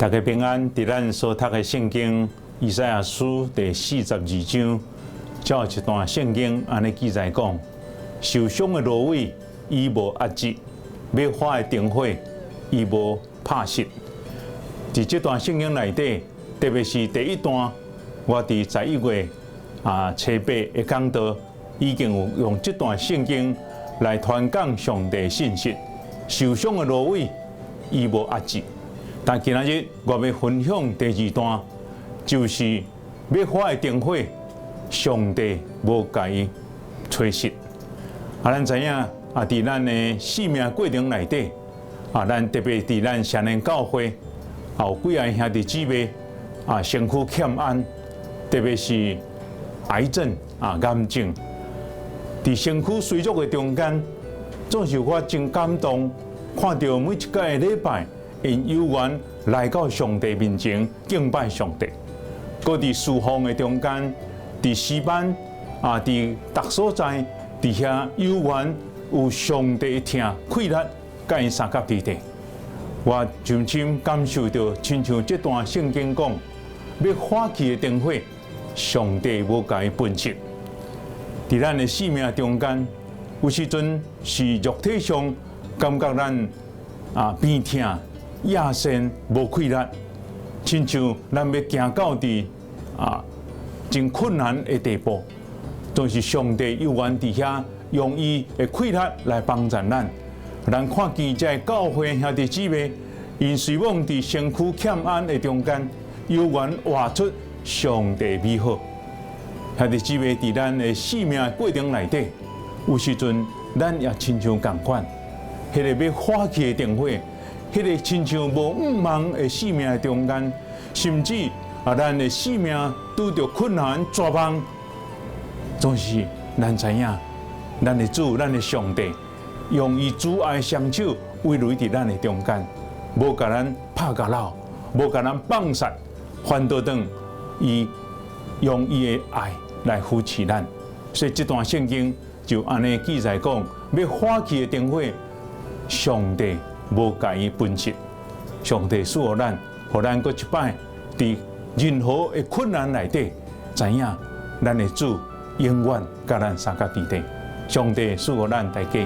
大家平安，佇咱所讀的聖經以賽亞書第42章，這有一段聖經按呢記載講：受傷的蘆葦，伊無壓折；欲火的燈火，伊無拍熄。佇這段聖經內底，特別是第一段，我佇11月初八的講道，已經有用這段聖經來傳講上帝信息。受傷的蘆葦，伊無壓折。但今仔日我欲分享第二段，就是欲火的燈火，上帝無共伊吹熄。咱知影啊，佇咱的生命過程內底，咱特別佇咱聖靈教會，有幾个兄弟姊妹身軀欠安，特別是癌症癌症，佇身軀衰弱的中間，總是我真感動，看著每一個禮拜，𪜶有緣來到上帝面前敬拜上帝，閣佇侍奉的中間，佇詩班佇逐所在，佇遐有緣有上帝疼氣力，佮𪜶相佮佇底。我深深感受著，親像這段聖經講，欲火去的燈火，上帝無共伊噴熄。佇咱的生命中間，有時陣是肉體上感覺咱病疼。野身無氣力，親像咱欲行到佇真困難的地步，總是上帝有緣佇遐用伊的氣力來幫助咱。咱看見這个教會兄弟姊妹，𪜶雖罔佇身軀欠安的中間，有緣活出上帝美好。兄弟姊妹佇咱的生命過程內底，有時陣咱也親像仝款，彼个欲火去的燈火。彼个親像無向望的生命的中間，甚至咱的生命拄著困難絕望，總是咱知影，咱的主、咱的上帝，用伊慈愛雙手圍圍佇咱的中間，無共咱拍共老，無共咱放殺，反倒轉伊用伊的愛來扶持咱。所以這段聖經就按呢記載講，欲火去的燈火，上帝無共伊噴熄，上帝賜予咱，予咱閣一擺佇任何的困難內底，知影咱的主永遠佮咱相佮佇底。上帝賜予咱大家。